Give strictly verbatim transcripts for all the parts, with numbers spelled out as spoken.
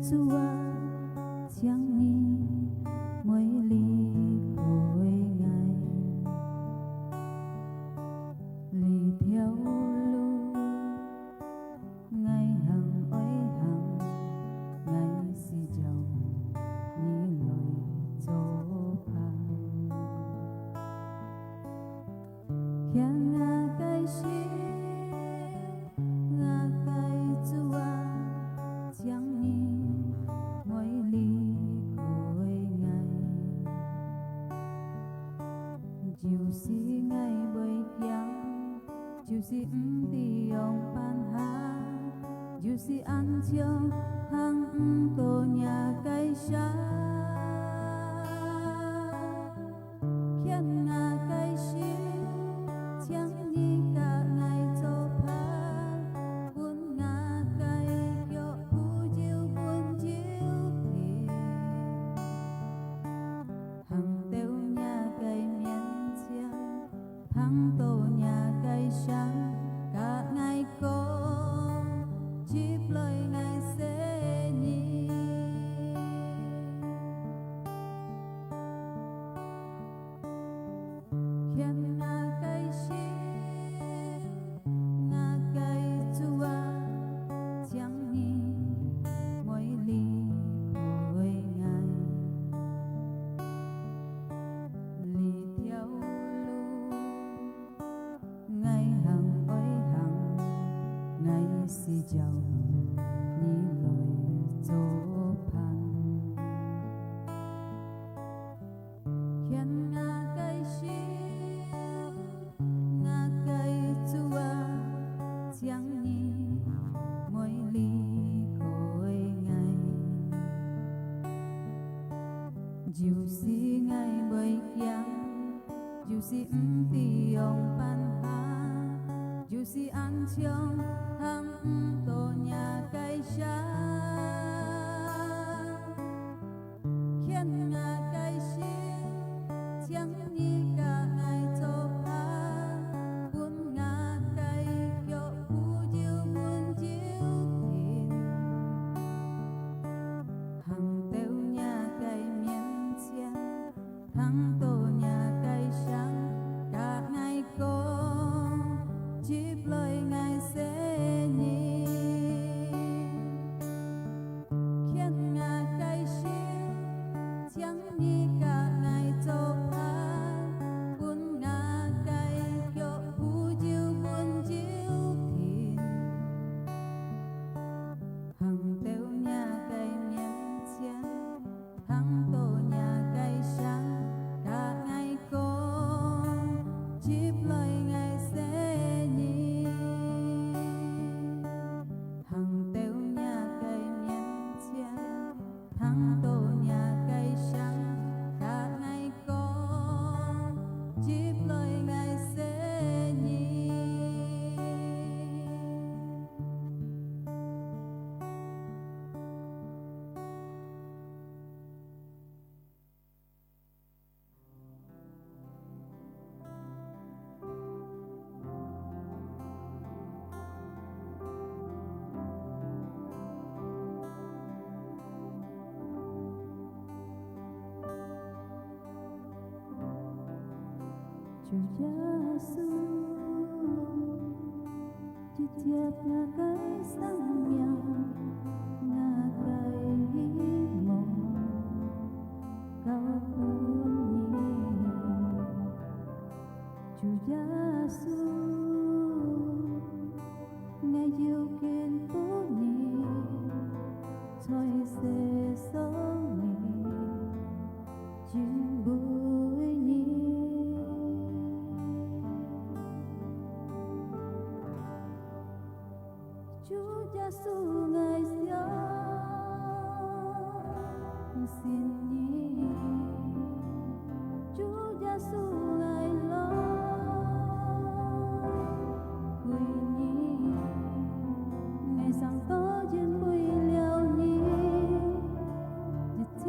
主啊，請你莫離開𠊎。這條路，𠊎行愛行，𠊎需要你來作伴。 牽𠊎个手，𠊎个主啊，請你莫離開𠊎。就是𠊎會驚，就是毋知仰般行，就是恁樣行毋到若个城。 牽𠊎个手，請你佮𠊎作伴，分𠊎个腳步走穩走定。行到若个面前，聽到若个聲，佮𠊎講，接來𠊎細人。 牽𠊎个手，𠊎个主啊，請你莫離開𠊎。這條路，𠊎行愛行，𠊎需要你來作伴。 牽𠊎个手，𠊎个主啊，請你莫離開𠊎。就是𠊎會驚，就是毋知仰般行，就是恁樣行毋到若个城。 牽𠊎个手，請你佮𠊎作伴，分𠊎个腳步走穩走定。行到若个面前，聽到若个聲，佮𠊎講，接來𠊎細人。 牽𠊎个手，請你佮𠊎作伴，分𠊎个腳步走穩走定。行到若个面前，聽到若个聲，佮𠊎講，接來𠊎細人。 行到若个面前，聽到若个聲，佮𠊎講，接來𠊎細人。 主耶穌， 直接𠊎个生命，𠊎个希望，交分你。主耶穌，𠊎有根分你，在世上你， 敬畏你。主耶穌，𠊎相信你。主耶穌，𠊎來歸你。𠊎生到因為了你，一切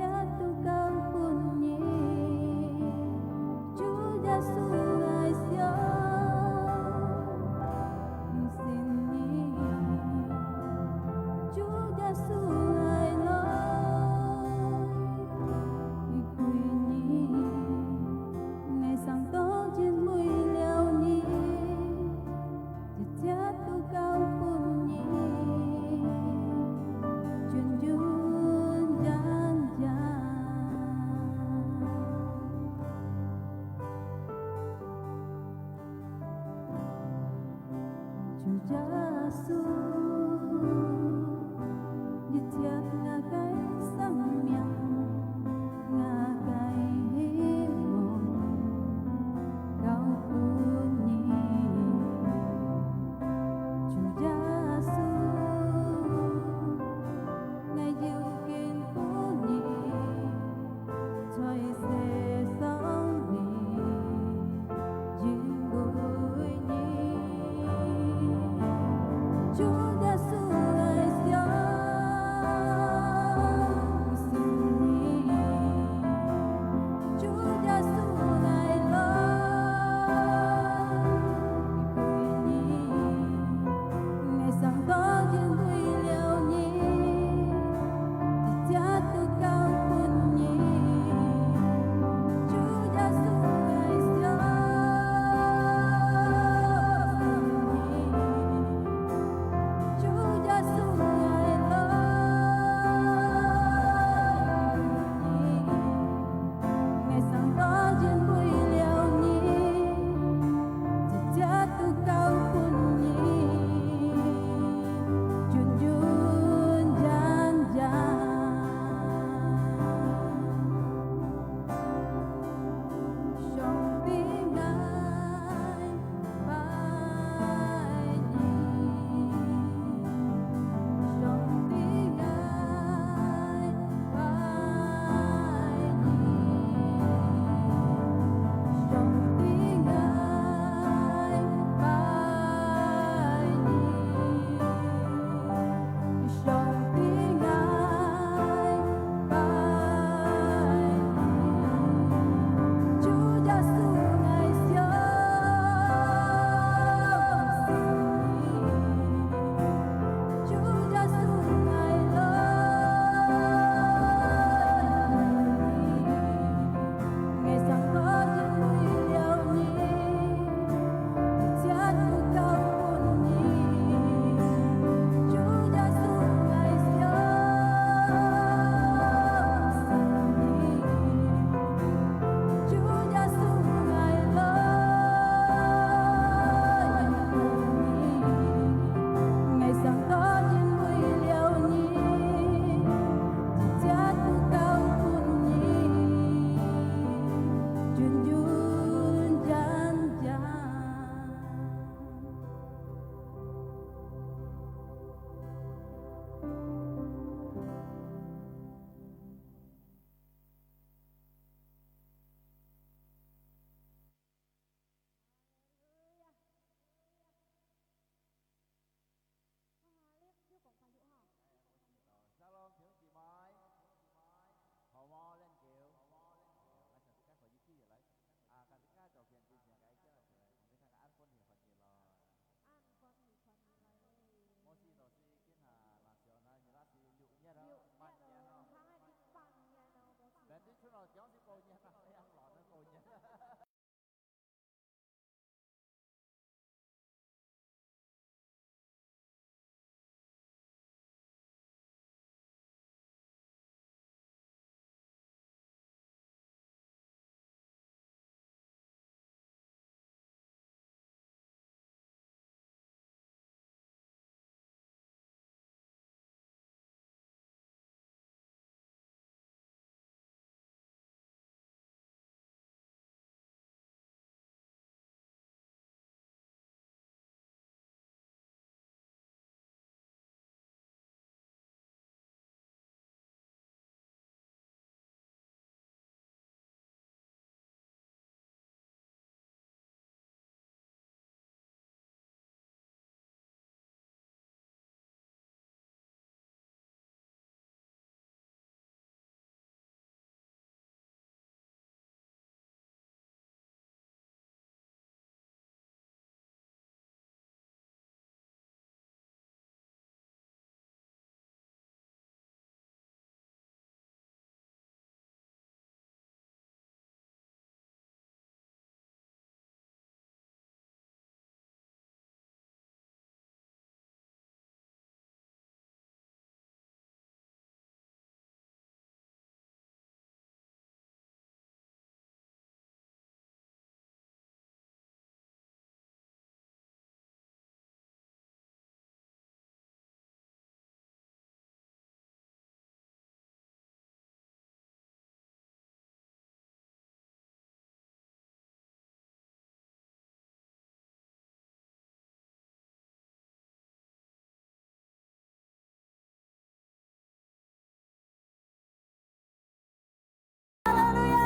哈利路亞！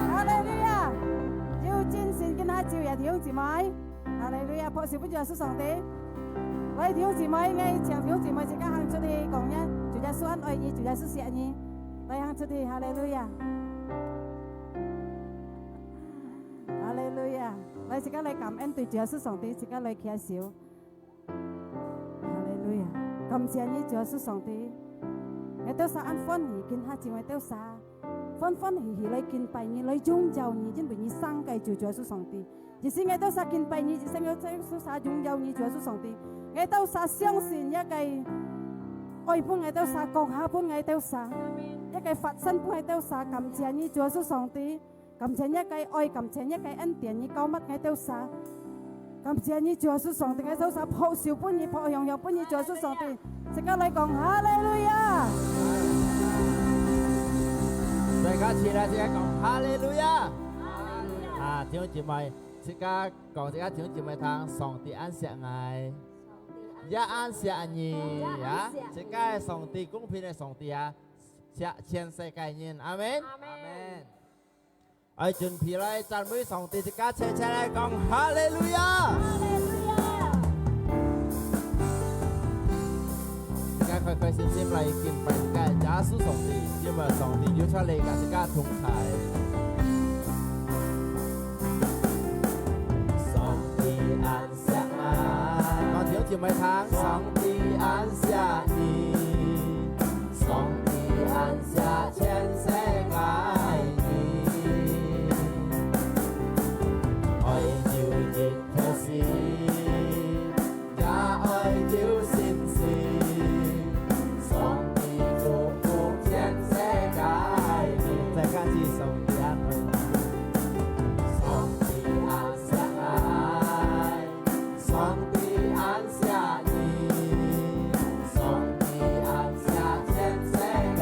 哈利路亞！有精神，今下晝夜，弟兄姊妹。哈利路亞！拍手分主耶穌上帝。來，弟兄姊妹，𠊎請弟兄姊妹自家行出去講呀，主耶穌恁愛你，主耶穌惜你。來，行出去，哈利路亞！哈利路亞！來，自家來感恩對主耶穌上帝，自家來擎手。 哈利路亞！感謝你，主耶穌上帝。𠊎兜儕恁歡喜，今下晝𠊎兜儕歡歡喜喜來敬拜你，來榮耀你，因為你生个主，主耶穌上帝。於是𠊎兜儕敬拜你，於是𠊎兜儕榮耀你，主耶穌上帝。𠊎兜儕相信這个愛分𠊎兜儕，降下分𠊎兜儕，這个發生分𠊎兜儕。感謝你，主耶穌上帝。 感謝你个愛，感謝你个恩典，你膏抹𠊎兜儕。感謝你，主耶穌上帝，𠊎兜儕拍手分你，拍響響分你，主耶穌上帝。自家來講，哈利路亞！大家起來，自家講，哈利路亞！啊，弟兄姊妹，自家講，自家弟兄姊妹聽，上帝恁惜𠊎，也恁惜你啊！自家个上帝，公平个上帝啊，惜全世界人，阿門。阿門。 愛準備來讚美上帝，自家齊齊來講哈利路亞！哈利路亞！自家開開心心來敬拜自家个耶穌上帝，因為上帝有出來佮自家同在。上帝恁惜𠊎，講弟兄姊妹聽，上帝恁惜你。 上帝恁惜全世界人，愛有一條心，也愛有信心。上帝祝福全世界人。再講一次，上帝恁愛你。上帝恁惜𠊎。 上帝恁惜你，上帝恁惜全世界人。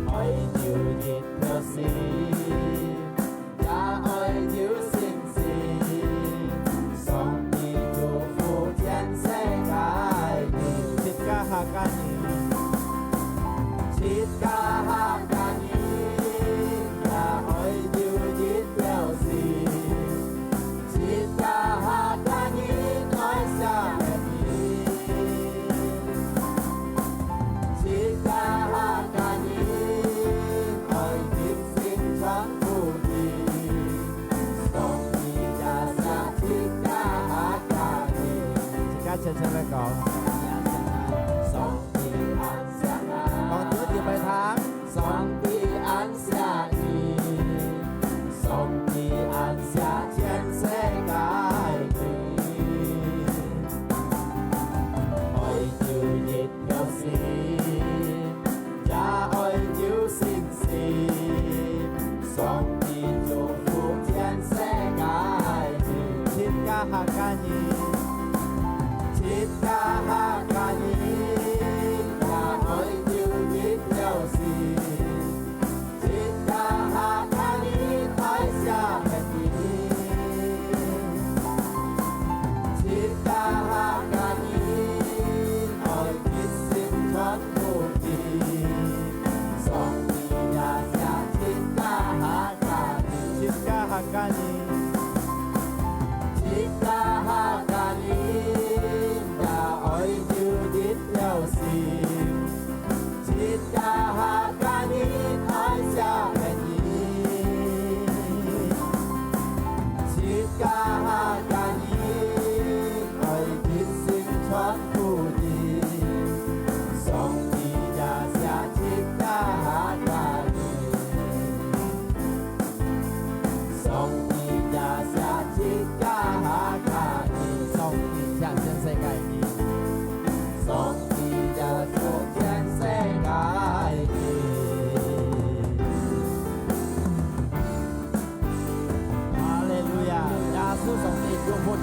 愛有一條心，也愛有信心。上帝祝福全世界人。自家客家人，自家客家人。 也愛有一條心，自家客家人愛惜你，自家客家人愛一心傳福音，上帝也惜自家客家人。自家齊齊來講。上帝恁惜𠊎。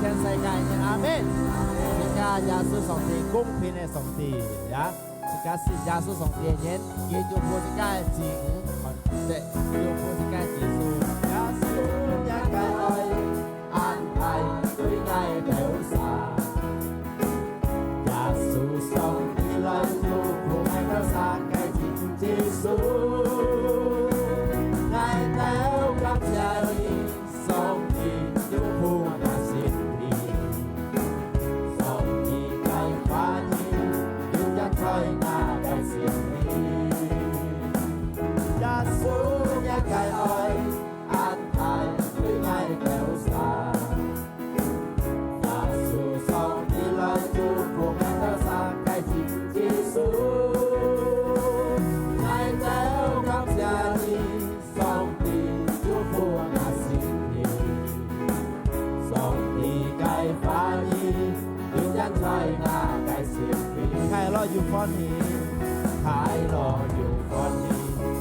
全世界个人，阿門。自家耶穌上帝公平个上帝呀，自家信耶穌上帝个人，佢祝福自家个子女，看得祝福自家个子孫。耶穌若个愛，恁大對𠊎兜儕。耶穌上帝來祝福𠊎兜儕个子孫，𠊎兜感謝你。 上帝有福若心裡，上帝个話語有影在𠊎个心裡。耶穌若个愛，恁大對𠊎兜儕。耶穌上帝來祝福𠊎兜儕个子孫，𠊎兜感謝你。 上帝祝福𠊎心裡，上帝个話語有影在𠊎个心裡。快樂又歡喜，快樂又歡喜，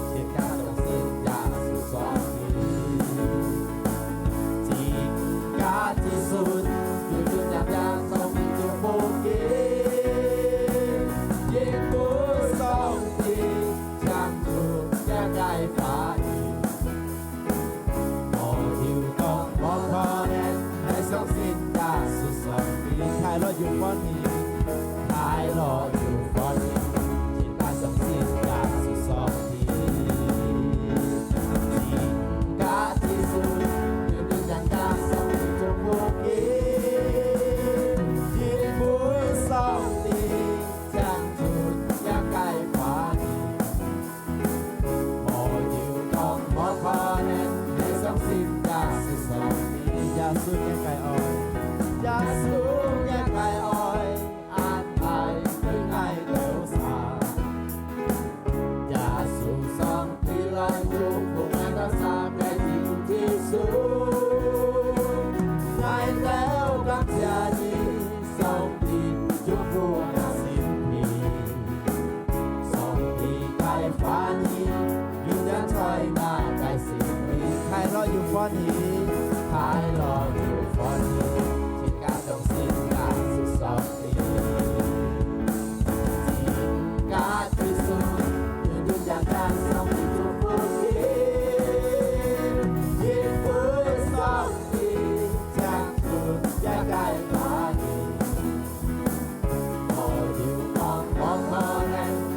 自家相信耶穌上帝。自家子孫，有有影影上帝祝福佢，因為上帝 講出這个話語，無有講無可能，愛相信耶穌上帝。快樂又歡喜，快樂又歡喜，自家相信耶穌上帝。自家子孫，有有影影上帝祝福佢，因為上帝 講出這个話語，無有講無可能，愛相信耶穌上帝。耶穌若个愛，耶穌若个愛，恁大對𠊎兜儕。耶穌上帝來祝福𠊎兜儕个子孫，𠊎兜感謝你。 上帝祝福𠊎心裡，上帝个話語有影在𠊎个心裡。快樂又歡喜，快樂又歡喜，自家相信耶穌上帝。自家子孫，有有影影上帝祝福佢，因為上帝 講出這个話語，無有講無可能，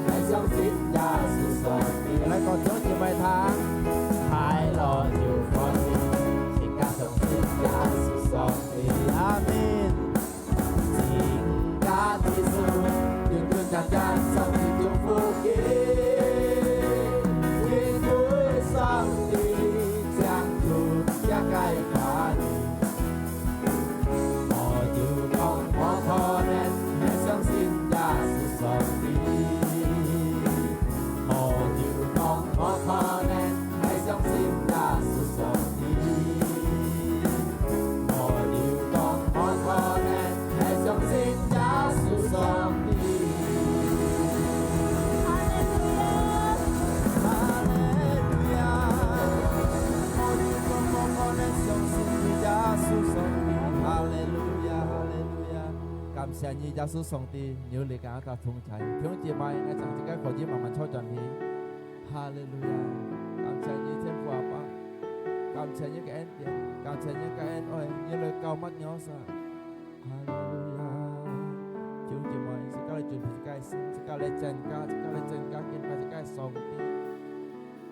愛相信耶穌上帝。來，講兄弟姊妹聽，快樂又歡喜，自家相信耶穌上帝。阿門。 自家子孫，有有影影上帝祝福佢，因為上帝講出這个話語，無有講無可能，愛相信耶穌上帝。無有講無可能， 愛相信耶穌上帝，無有講無可能，愛相信耶穌上帝。哈利路亞！哈利路亞！無有講無可能，相信耶穌上帝。哈利路亞！哈利路亞！感謝你，耶穌上帝，有你佮𠊎兜同在。弟兄姊妹，𠊎將這个福音慢慢傳轉去。 哈利路亞！感謝你，天父阿爸，感謝你个恩典，感謝你个恩愛，你來膏抹𠊎儕。哈利路亞！弟兄姊妹，自家來準備自家个心，自家來增加，自家來增加敬拜自家个上帝，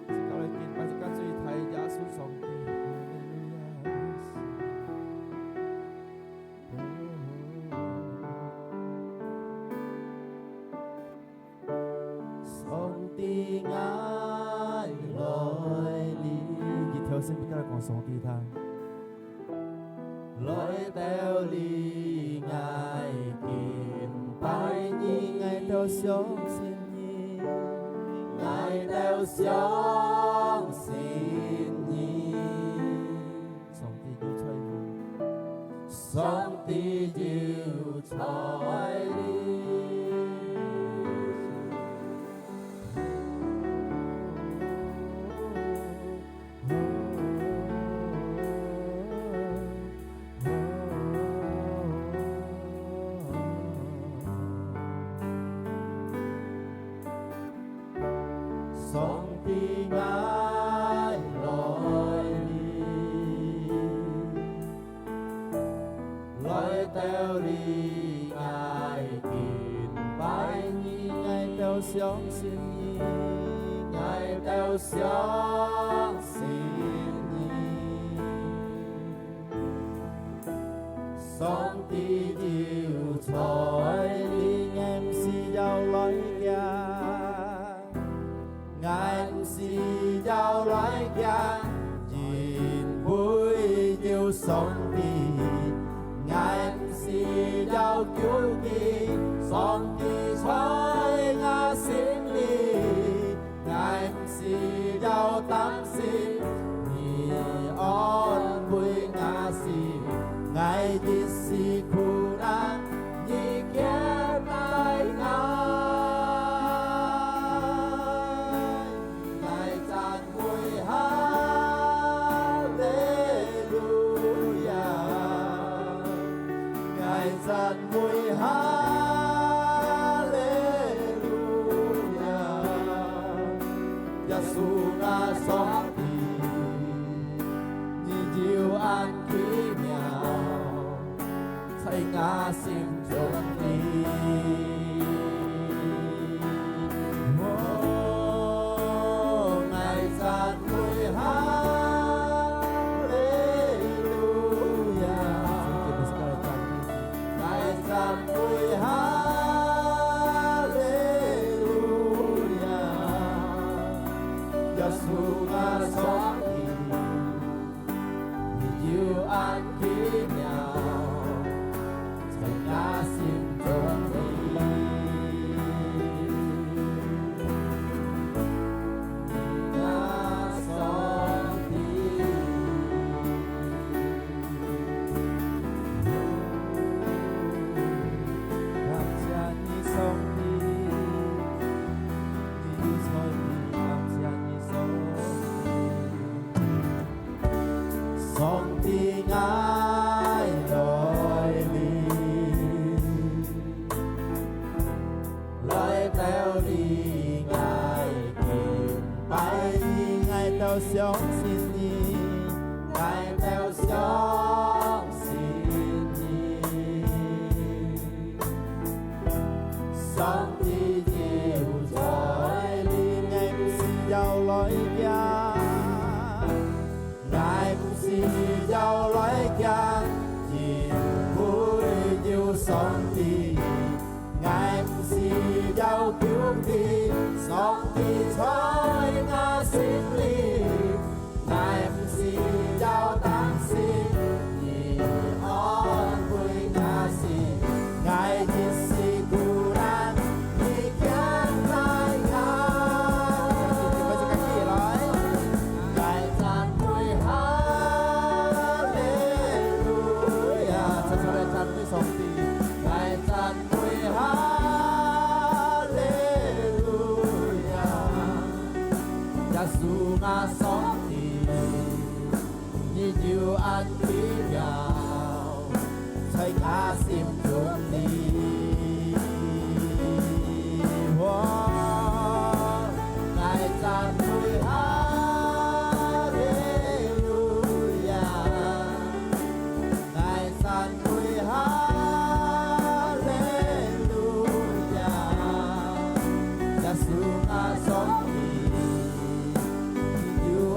自家來敬拜自家最大个耶穌上帝。哈利路亞！ 上帝，𠊎來哩。一條心，自家來講上帝聽。來到哩，𠊎敬拜你，𠊎兜相信你，𠊎兜相信你。 上帝有在哩。上帝有在哩。相信你，𠊎兜相信你。上帝有在，你，𠊎毋使要來驚。 𠊎毋使要來驚，因為有上帝。𠊎毋使要憂慮，上帝在𠊎心裡。𠊎毋使要擔心，你安慰𠊎心。𠊎一時苦難， 你牽帶𠊎。𠊎讚美哈利路亞，𠊎讚美哈利路亞。耶穌啊，上帝，你有恁奇妙。 在𠊎心中裡。哦，𠊎讚美哈利路亞，𠊎讚美哈利路亞，耶穌啊，上帝。 你有恁奇妙，在𠊎心中裡。𠊎上帝，感謝你，上帝，你有在，感謝你，上帝。 上帝，𠊎來臨，來到你，𠊎敬拜你，𠊎兜相信你，𠊎兜相信你。 上帝有在，你，𠊎毋使要來驚，𠊎毋使要來驚，因為有上帝。𠊎毋使要憂慮，上帝在𠊎心裡。 𠊎毋使要擔心，你安慰𠊎心。𠊎一時苦難，你牽帶𠊎。𠊎讚美哈利路亞，齊齊來讚美上帝。𠊎讚美哈利路亞。 耶穌啊，上帝，你有恁奇妙，在𠊎心中裡。哦，𠊎讚美哈利路亞。 𠊎讚美哈利路亞，耶穌啊，上帝，你有恁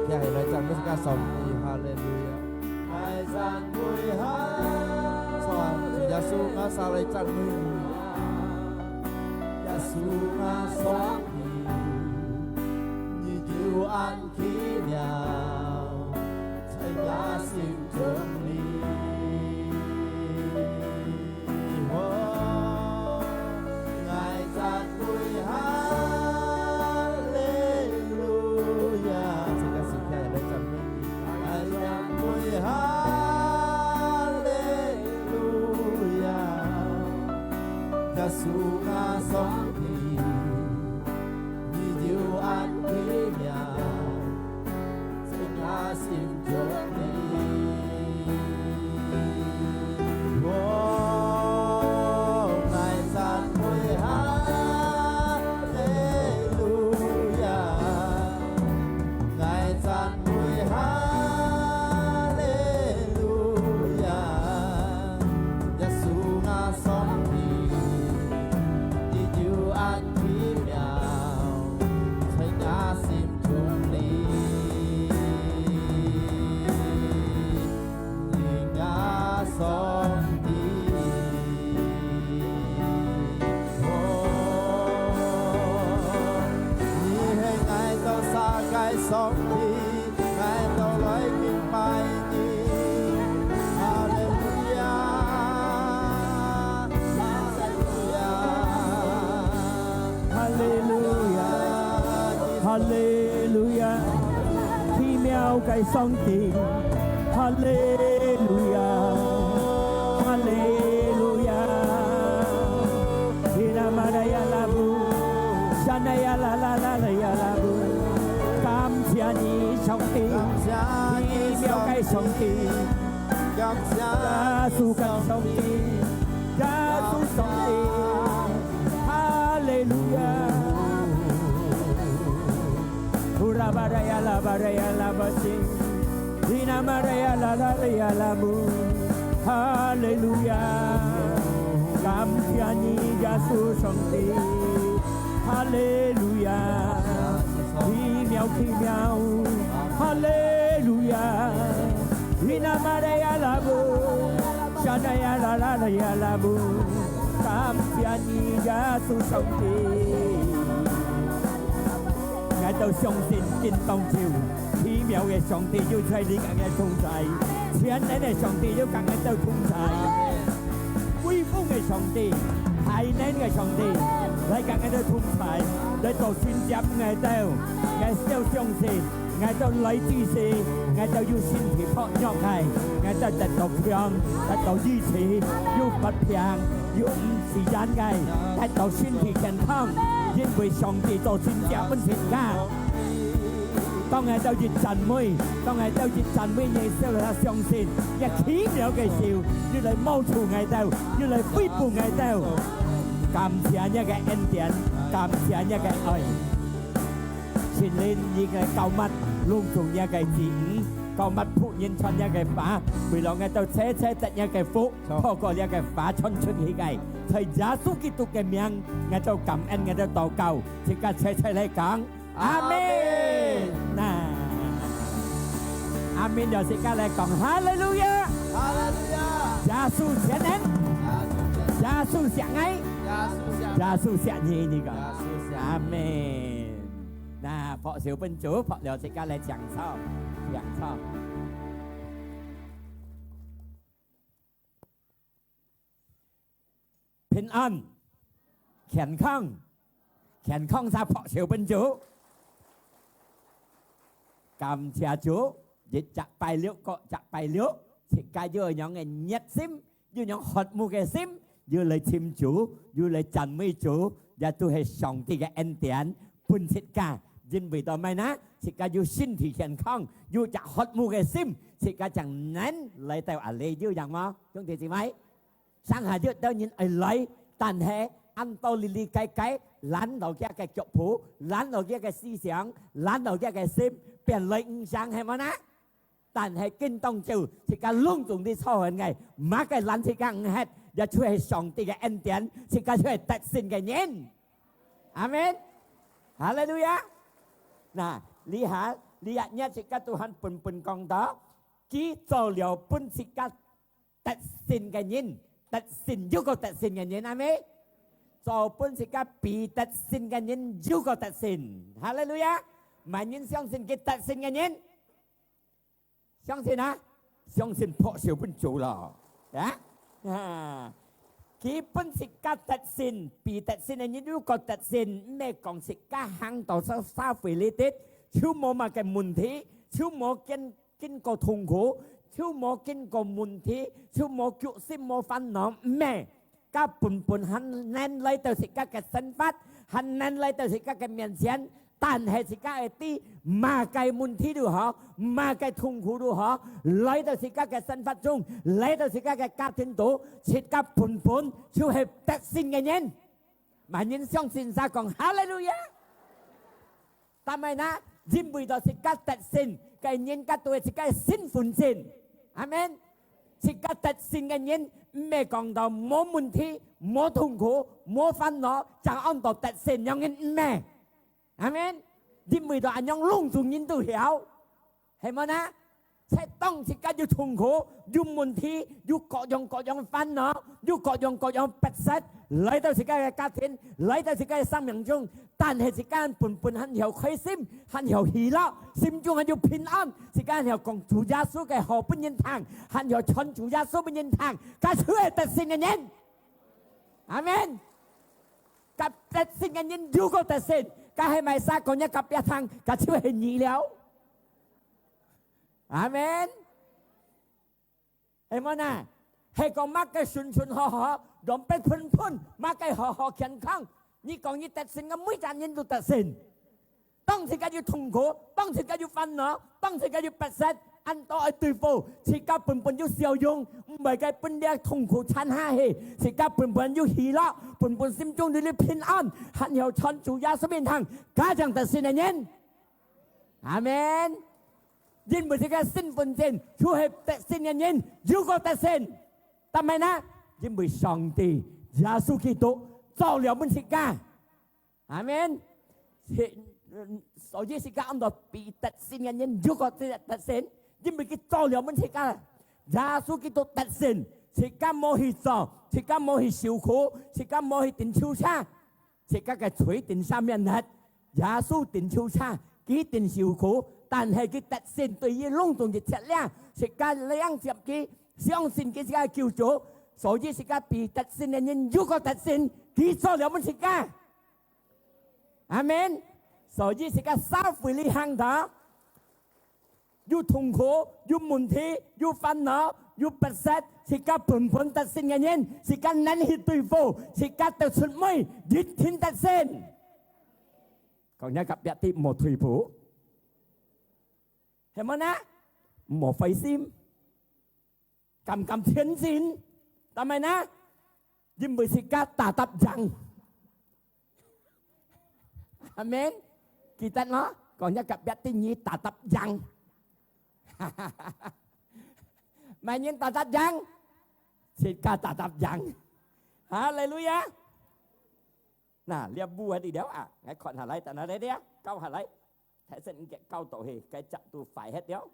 也係來讚美自家上帝，哈利路亞！耶穌，𠊎儕來讚美你。耶穌，𠊎上帝，你有恁奇妙，在𠊎心中裡。哦，𠊎讚美哈利路亞！自家心跳也來讚美你。𠊎讚美哈利路亞！耶穌，𠊎上帝，你有恁奇妙，在𠊎心中裡。哦，𠊎讚美哈利路亞！𠊎讚美哈利路亞！耶穌，𠊎上帝，你有恁奇妙，在𠊎心中裡。 你𠊎上帝。哦，你係𠊎兜儕个上帝，𠊎兜來敬拜你。哈利路亞，哈利路亞。 哈利路亞，哈利路亞，奇妙个上帝，哈利路亞，哈利路亞。Ina maraya labu, shanaya la la la la ya labu。感謝你，上帝，奇妙个上帝。 耶穌个上帝，耶穌上帝，哈利路亞。Ura baraya la baraya la basi, ina maraya la la la ya la mu。哈利路亞，感謝你，耶穌上帝。 哈利路亞，奇妙奇妙，哈利路亞。Ina maraya labu, shanaya la la la ya labu。感謝你，耶穌上帝。𠊎兜相信，今當晝，奇妙个上帝有在你同𠊎兜同在，全能个上帝有同𠊎兜同在。 威風个上帝，大能个上帝，來同𠊎兜同在，來做神蹟分𠊎兜。𠊎兜相信，𠊎兜來之時，𠊎兜有身體薄弱个，𠊎兜得到強，得到醫治，有發病，有毋自然个，得到身體健康，因為上帝做神蹟分自家。 當𠊎兜一讚美，當𠊎兜一讚美你，就來相信，這奇妙个手，又來摸觸𠊎兜，又來恢復𠊎兜。感謝你个恩典，感謝你个愛。聖靈，你个膏抹，攏總你个子女，膏抹僕人傳你个話，為了𠊎兜齊齊得你个福，透過你个話傳出去个，在耶穌基督个名，𠊎兜感恩，𠊎兜禱告，自家齊齊來講。 阿們。阿們。那，阿們了，自家來講，哈利路亞。哈利路亞。耶穌全能。耶穌全能。耶穌惜𠊎。耶穌惜𠊎。耶穌惜你，你講。耶穌惜你。阿們。那，拍手分主，拍了，自家來唱唱，唱唱。 平安，健康，健康儕拍手分主。感謝主，一隻拜六過一隻拜六，自家有恁樣个熱心，有恁樣渴慕个心，有來尋主，有來讚美主，這都係上帝个恩典，分自家。因為到麼个呢？自家有身體健康，有隻渴慕个心，自家正能來到這裡，有影無？兄弟姊妹？ 成下有兜人愛來，但係恁多哩哩該該，攔到佢个腳步，攔到佢个思想，攔到佢个心，變來毋成，係無呢？但係今當晝，自家攏總在坐等个，麼个攔自家毋核，這就係上帝个恩典，自家就係得勝个人。 阿們。哈利路亞。那，這下，這一日自家都還本本講到，佢做了分自家得勝个人，得勝又過得勝个人，阿們。做分自家比得勝个人又過得勝，哈利路亞！麼人相信佢得勝个人？相信啊，相信拍手分主咯，啊，啊，佢分自家得勝，比得勝个人又過得勝，毋係講自家行到社，社會裡底，就無麼个問題，就無經，經過痛苦，就無經過問題，就無局心、無煩惱，毋係。 自家本本還能來到自家个生活，還能來到自家个面前，但係自家愛知，麼个問題都好，麼个痛苦都好，來到自家个生活中，來到自家个家庭肚，自家本本就係得勝个人。麼人相信儕講哈利路亞！ 但係呢，因為到自家得勝，个人家都係自家个身份證。阿們。自家得勝个人，毋係講到無問題、無痛苦、無煩惱，正安到得勝，樣人毋係。阿們。因為到恁樣攏總人都曉，係無呢？ 在當自家有痛苦、有問題、有各樣各樣个煩惱、有各樣各樣个不適，來到自家个家庭，來到自家个生命中，但係自家本本還曉開心，還曉喜樂，心中還有平安，自家還曉講主耶穌个好分人聽，還曉傳主耶穌分人聽，該就係得勝个人。阿們。該得勝个人又過得勝，該係麼儕？講若隔壁聽，該就係你了。 阿們。係無呢？係講麼个順順好好，兩鬢噴噴，麼个好好健康。你講你得勝，該每隻人都得勝。當自家有痛苦，當自家有煩惱，當自家有不適，恁多愛對付，自家本本有笑容，毋會該分這痛苦纏下去，自家本本有喜樂，本本心中有平安，還曉傳主耶穌名堂，該正得勝个人。 阿們。因為自家身份證就係得勝个人，又過得勝。但係呢，因為上帝耶穌基督做了分自家。阿們。係，嗯，所以自家安到比得勝个人，又過得勝，因為佢做了分自家。耶穌基督得勝，自家無去做，自家無去受苦，自家無去頂手車。 自家个罪頂上面呢，耶穌頂手車，佢頂受苦，但係佢得勝對於攏總一切了，自家領接佢，相信佢自家个救主，所以自家比得勝个人又過得勝，佢做了分自家。阿們。所以自家社會裡行到， 有痛苦，有問題，有煩惱，有不適，自家本本得勝个人，自家能去對付，自家得出尾，一定得勝。講若隔壁知，莫退步，係無呢？莫灰心。 敢敢前進，但係呢，因為自家tetap贏。阿們。記得哦，講若隔壁知，你tetap贏。麼人tetap贏？自家tetap贏。哈利路亞！那，這舞啊，你了啊，𠊎看下來，等下來這，教下來。大聲一點，教到去，該隻都壞忒了。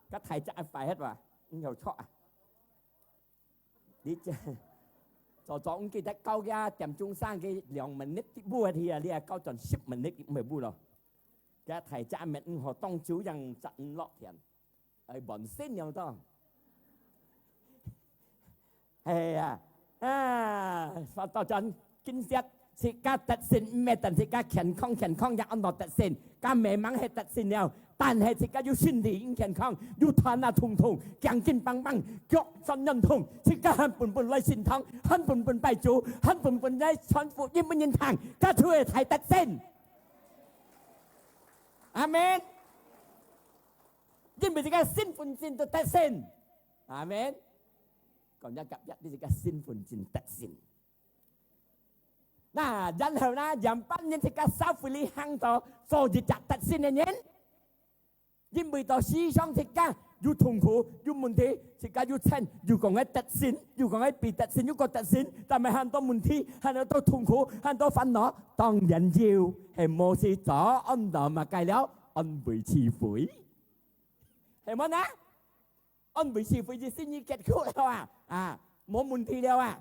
該大隻壞忒哇，毋曉著啊。你這，早早毋記得教佢啊，點鐘聲佢兩minute舞去啊，你啊教轉十minute毋會舞咯。該大隻乜毋好當久樣，隻毋落田，愛換新了當。 係啊，啊，說到真，今日自家得勝，毋係等自家健康，健康也安到得勝，該迷茫係得勝了，但係自家有身體毋健康，有斷啊痛痛，頸筋繃繃，腳酸軟痛，自家還本本來聖堂，還本本拜主，還本本來傳福音分人聽，該就係大得勝。阿們。因為自家身份證都得勝。阿們。 講若隔壁，你自家身份證得勝。那，然後呢，樣般人自家社會裡行到做一隻得勝个人，因為到時常自家有痛苦，有問題，自家有錢，有講愛得勝，有講愛比得勝，有過得勝，但係還多問題，還多痛苦，還多煩惱，當然有，係無事做，安到麼个了？安慰自己，係無呢？安慰自己，就心意結束了啊，啊，無問題了啊，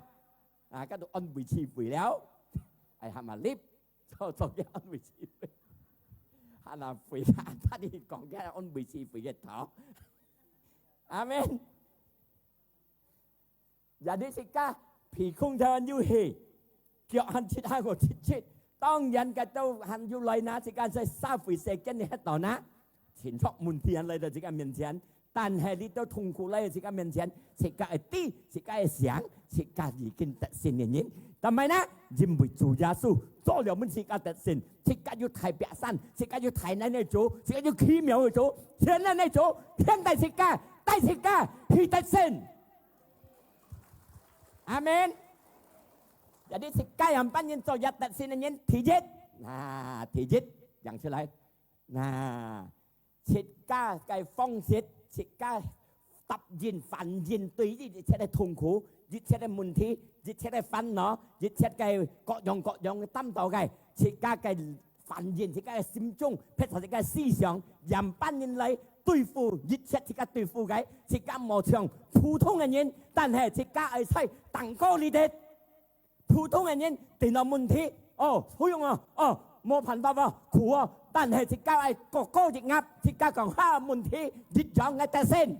啊，該都安慰自己了，哎，喊啊立，做做个安慰自己，喊啊回答，他哋講个安慰自己个頭。阿門。也你自家鼻空頭還有氣，腳還疾還過疾疾，當然个都還有來拿，自家在社會世間裡歇到拿，情況問題還來到自家面前，但係你都痛苦來到自家面前，自家會知，自家會想，自家已經得勝个人。但係呢，因為主耶穌做了分自家得勝，自家有大壁山，自家有大能个主，自家有奇妙个主，全能个主，牽帶自家，帶自家去得勝。阿門。Jadi自家樣般人做一得勝个人，第一，啊，第一，講出來，啊，自家个方式，自家答應、反應對於一切个痛苦、一切个問題、一切个煩惱、一切个各樣各樣个擔到个，自家个反應，自家个心中，撇出自家个思想，樣般人來對付一切自家對付个，自家無像普通个人，但係自家愛在當高裡頭。普通个人遇到問題，哦，好用哦，哦，無辦法哦，苦哦，但係自家愛高高一額，自家講哈問題，一樣愛得勝。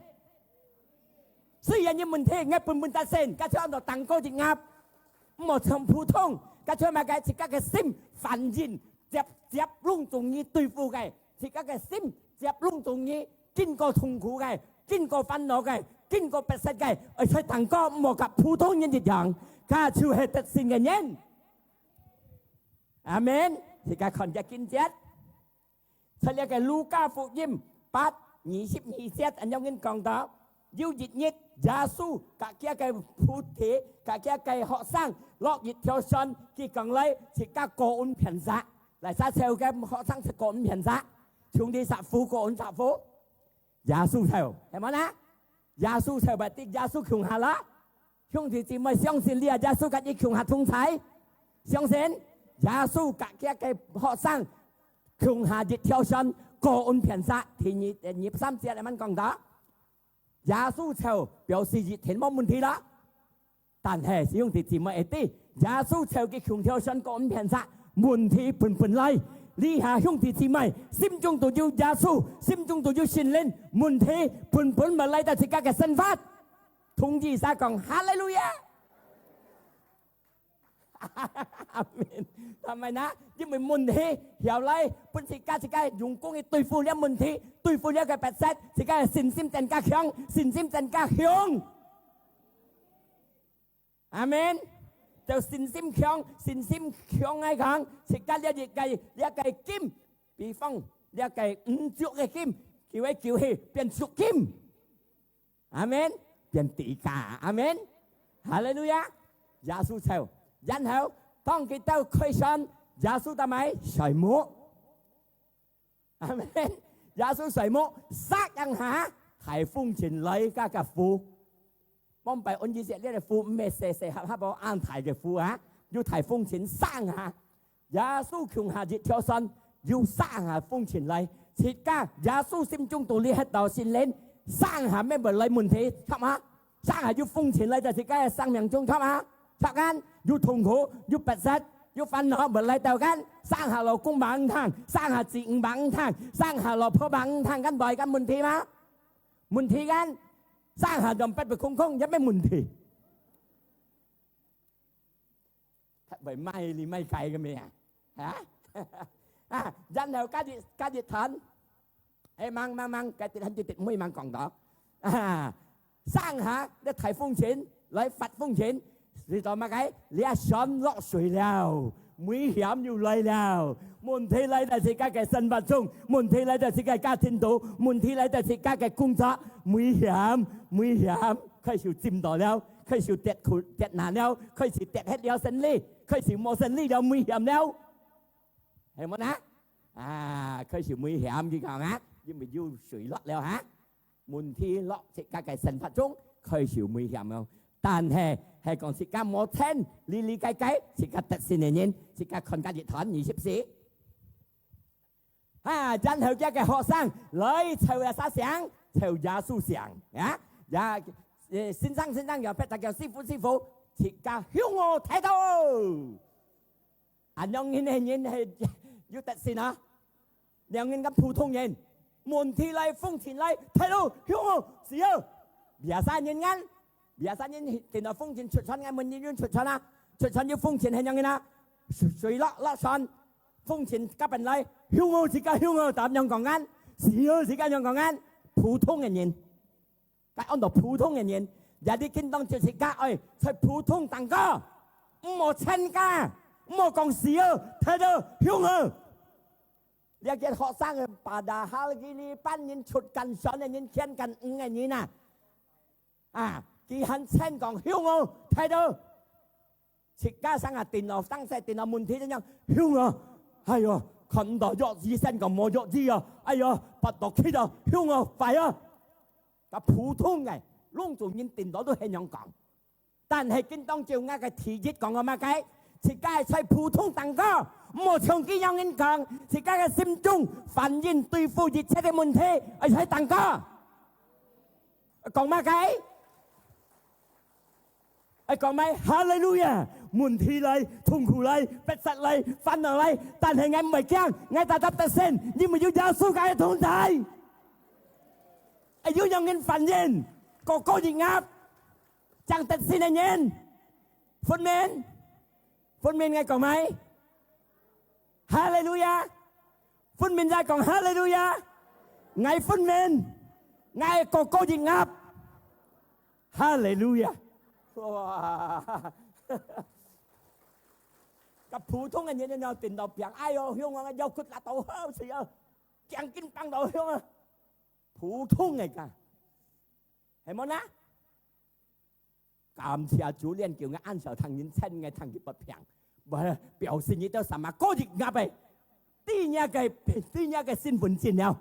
雖然有問題，愛本本得勝，該就安到當高一額，毋好像普通，該就麼个自家个心反應，接接攏總你對付个，自家个心接攏總你 經過痛苦个，經過煩惱个，經過逼迫个，而且當高毋好甲普通人一樣，佢就係得勝个人。阿門。自家看个經節，在這个路加福音八二十二節，恁樣講到，有一日，耶穌甲佢个徒弟，甲佢个學生落一條船，佢講來，自家過安片石。來，啥時候个學生係過安片石？兄弟，啥夫過安啥夫？ 耶穌就，係無啦？耶穌就，berarti耶穌共下啦。兄弟姊妹，相信你啊，耶穌甲你共下同在。相信耶穌甲佢个學生共下一條船過安片石。第二、第二三節恁樣講到，耶穌就表示一定無問題啦。 但係，兄弟姊妹，會知，耶穌就佢共條船過安片石，問題本本來。這下兄弟姊妹，心中都有耶穌，心中都有聖靈，問題本本會來到自家个生活。同意儕講，哈利路亞！阿門。但係呢，因為問題曉來，分自家自家用功去對付這問題，對付這个逼迫，自家个信心增加強，信心增加強。 阿門。就信心強，信心強來講，自家這一个，這个金，比方，這个五足个金，叫佢叫去變足金。阿門。變地價。阿門。哈利路亞。耶穌就，然後，當佢兜開船，耶穌做麼个？睡目。 阿門。耶穌睡目，唰一下，大風塵來甲个湖。往擺恩以色列个湖，毋係細細合合無恁大个湖啊，有大風塵唰下。耶穌共下一條船，有唰下風塵來，自家耶穌心中肚裡歇到聖靈，唰下乜會來問題，著嗎？ 唰下有風塵來到自家个生命中，著啊？著啊？有痛苦，有逼迫，有煩惱，會來到間。唰下老公吂聽，唰下子女吂聽，唰下老婆吂聽，間會間問題嗎？問題間，唰下用逼逼空空，有咩問題？會賣你賣雞个咩啊？啊？啊，然後加一加一談，哎，吂吂吂，該啲很多啲妹吂講到，啊， 唰下，這大風塵，來發風塵，你做麼个？這船落水了，危險又來了。問題來到自家个生活中，問題來到自家家庭肚，問題來到自家个工作，危險，危險，開始浸到了，開始跌苦跌難了，開始跌忒了生理，開始無生理了，危險了，係無呢？啊，開始危險，佢講啊，因為有水落了哈。問題落自家个生活中，開始危險哦。但係，係講自家無聽，哩哩个个，自家得勝个人，自家看甲一段二十四。啊，然後佢个學生來朝耶穌像，朝耶穌像，啊，也，呃，先生，先生，又別个叫師傅，師傅，自家向我睇到。啊，恁樣个人係有得勝啊？恁樣个普通人，問題來，風塵來，睇到向我，死哦！Biasa人kan，biasa人聽到風塵出船，𠊎問你有出船啊？出船有風塵係恁樣个啊？水，水落，落船，風塵甲本來，向我，自家向我，答恁樣講kan，死哦，自家恁樣講kan，普通个人。 該安到普通个人，也你今當就自家愛在普通當中，毋好參加，毋好講死哦，態度凶哦。這个學生个padahal佢哩班人出間選个人，牽間五个人啊，啊，佢還參講凶哦，態度。 自家生啊，電腦，當時電腦問題恁樣，凶啊！哎喲，看毋到藥劑，先講無藥劑啊！哎喲，發到氣啊，凶啊，壞啊！該普通个，攏總人電腦都係恁樣講。但係今當朝𠊎个第一講个麼个？自家係在普通當中，毋好像佢樣人講，自家个心中反應對付一切个問題，愛在當中。 講麼个？愛講麼个？哈利路亞！問題來，痛苦來，逼迫來，煩惱來，但係𠊎毋會驚，𠊎tetap得勝，因為有耶穌个同在。哎，有樣人反應，個個一鴨，正得勝个人，分明，分明𠊎講麼个？哈利路亞！ 分明在講哈利路亞，𠊎分明，𠊎個個一鴨，哈利路亞！哇！該普通个人呢，聽到病，哎喲，凶啊，腰骨拉到好死啊，頸筋繃到凶啊，普通个个，係無呢？ 感謝主，連叫𠊎恁少聽人稱𠊎聽佢發病，表示你兜sama個一鴨仔，對你个，對你个身份證了，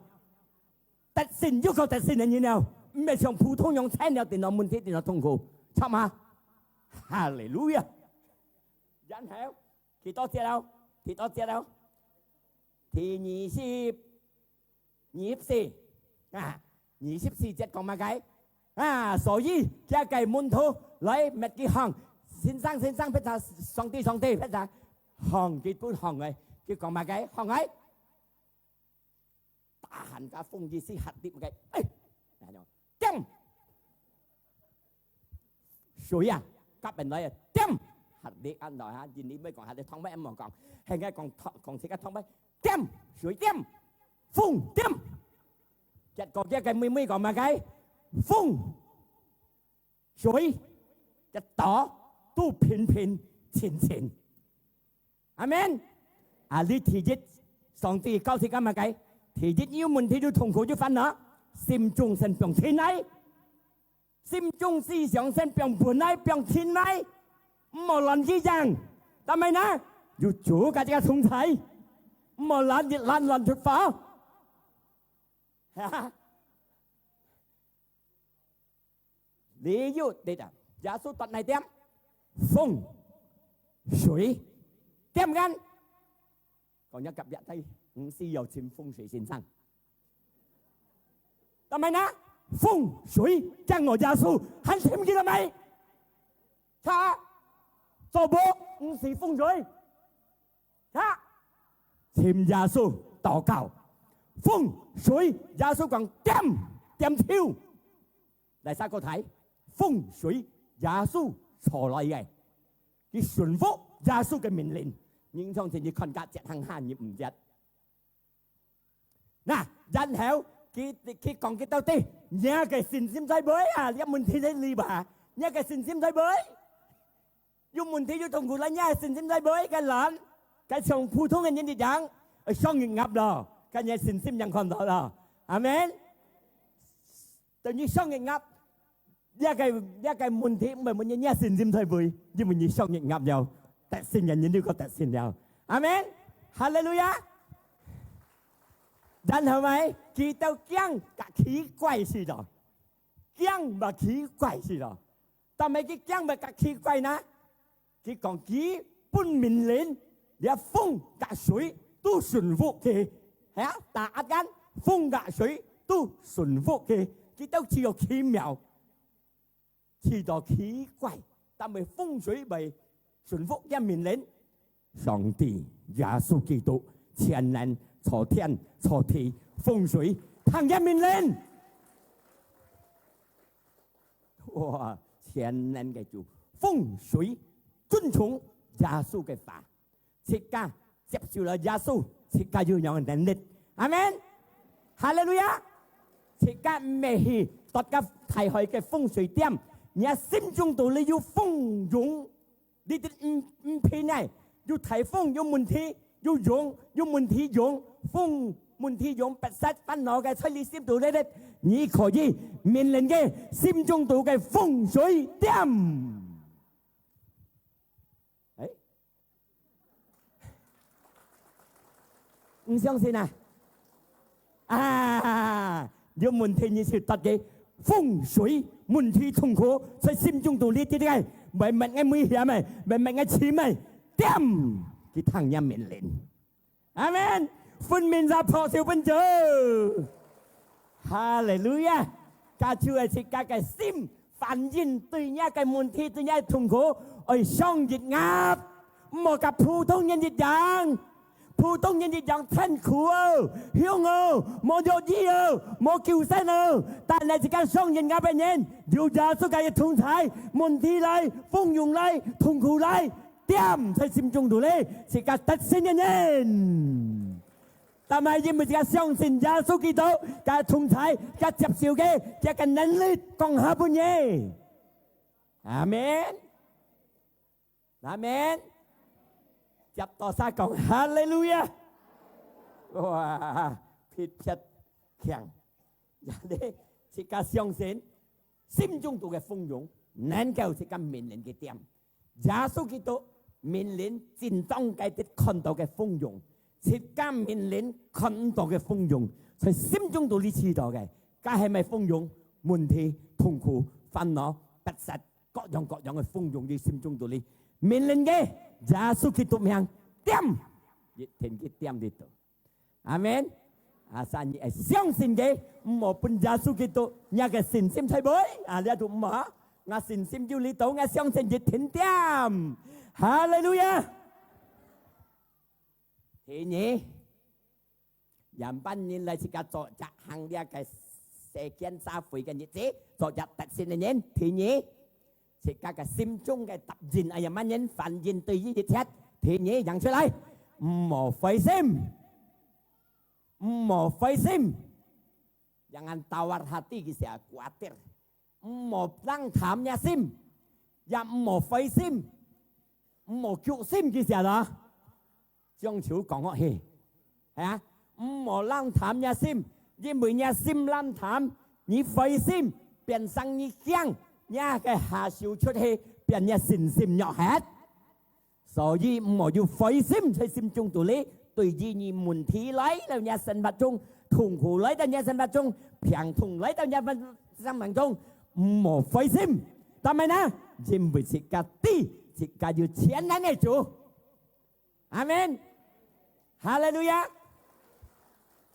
得勝又過得勝个人了，毋係像普通樣稱了，電腦問題，電腦痛苦，著嗎？哈利路亞！然後，幾多節了？幾多節了？第二十 二十四，啊，二十四節講麼个？啊，所以，佢个門徒來搣佢項，先生，先生，別儕，上帝，上帝，別儕，項佢分項个，佢講麼个？項个，tahan个風意思嚇跌个，哎，恁樣，點！ 水啊，甲人來啊，點！嚇你恁耐哈，印尼妹講嚇你痛咩？毋好講，係𠊎講痛，講自家痛咩？點！水點！風點！結果佢个妹妹講麼个？風、水，一到都平平靜靜。 阿門。啊，你第一，上帝教自家麼个？第一，有問題，有痛苦，有煩惱，心中先放定來，心中思想先放穩來，放定來，毋好亂去想。但係呢，有主个這个同在，毋好亂，亂亂出發。哈哈。 你有，你講，耶穌斷哪點？風、水，點kan？講若隔壁个，毋使邀請風水先生。但係呢，風、水，驚我耶穌，還尋佢了沒？他，做無，毋使風水。 啊，尋耶穌禱告，風水耶穌講點，點頭。來，再過來，風水耶穌坐來个，佢順服耶穌个命令。人常常你看甲這行下你毋知。 那，然後佢，佢講佢到底，你个信心在哪位啊？這問題在哪位啊？你个信心在哪位？有問題有痛苦來，你个信心在哪位？該懶，該像普通个人一樣，呃，上一鴨咯，該你个信心樣看到咯。阿門。等於上一鴨， 這个，這个問題毋係問你，你个信心在哪位，因為你上一鴨了，得勝个人就過得勝了。阿門。哈利路亞。但係咪佢兜驚甲奇怪死咯？驚嘛奇怪死咯？但係佢驚嘛甲奇怪呢？佢講佢分命令，連風甲水都順服佢，係啊，打壓間，風甲水都順服佢，佢兜只有奇妙。 試到奇怪，但係風水會順服佢命令。上帝耶穌基督全能造天造地，風水聽佢命令。哇，全能个主，風水遵從耶穌个話。 自家接受了耶穌，自家有樣个能力。阿門。哈利路亞。自家毋係去度个大海个風水店，若心中肚裡有風湧，你得毋毋平呢？有大風，有問題，有湧，有問題湧，風問題湧，不實煩惱个在你心肚裡咧，你可以命令个心中肚个風水店。 誒，毋相信啊？啊，有問題你就搭个風水問題痛苦，在心中肚裡，對不對？慢慢个危險个，慢慢个深个，點，佢聽若命令。 阿門。分明就拍手分主。哈利路亞。家就係自家个心，反應對若个問題，對若个痛苦，愛上一壓，毋好甲普通人一樣。普通人一樣辛苦哦，凶哦，無藥醫哦，無救星哦。但係自家上一壓个人，有耶穌个同在，問題來，風湧來，痛苦來， 點在心中肚裡，自家得勝个人。但係因為自家相信耶穌基督，佢同在，佢接受个，佢个能力降下分你。阿門。阿門。接到儕講哈利路亞。哇，撇撇強。也咧，自家相信，心中肚个豐盛，能夠自家命令个點。 耶穌基督命令，真正个得看到个豐盛，自家命令看毋到个豐盛，在心中肚裡試到个，該係麼个豐盛？問題、痛苦、煩惱、不實，各樣各樣个豐盛在心中肚裡。命令个，耶穌基督名，點，一定佢點得到。 阿門。啊，所以你愛相信佢，毋好分耶穌基督，若个信心太微。啊，這都毋好。𠊎信心有力度，𠊎相信一定點。哈利路亞。第二，仰般人來自家做隻行這个世間社會个日子，做隻得勝个人。第二， 自家个心中个答應，哎呀，麼人反應對於一切，第二，揚出來，毋好灰心，毋好灰心。Jangan tawar hati，佢寫khawatir，毋好冷淡若心，也毋好灰心，毋好噭心，佢寫啦。 將就講落去，係啊，毋好冷淡若心，因為若心冷淡，你灰心，變成你驚，若个下手出去，變若信心弱忒。所以毋好有灰心在心中肚裡，對於你問題來到若生活中，痛苦來到若生活中，病痛來到若生活中，毋好灰心。但係呢，因為自家知，自家有全能个主。 阿門。哈利路亞。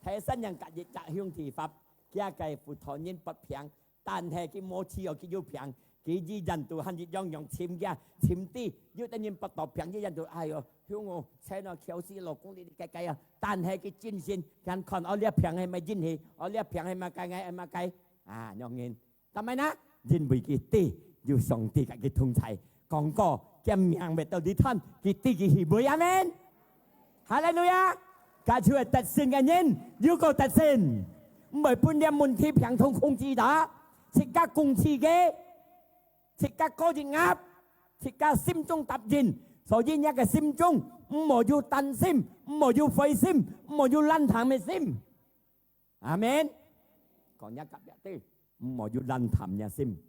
大山人甲一隻兄弟發，佢个輔導人發病，但係佢無知哦，佢有病，佢依然都還一樣樣尋佢，尋知，有的人發到病，依然都，哎喲，向我，請我，求死老公你个个啊！但係佢真心，佢看哦，這病係麼引起，哦，這病係麼个，係麼个，啊，樣人。 但係呢，因為佢知有上帝甲佢同在，講過，佢命會到你斷，佢知佢去會，阿門。哈利路亞！家就係得勝个人，有個得勝，毋會分這問題病痛控制到，自家控制个，自家過一壓，自家心中答應，所以若个心中毋好有擔心，毋好有灰心，毋好有冷淡个心。 阿門。講若隔壁對，毋好有冷淡个心，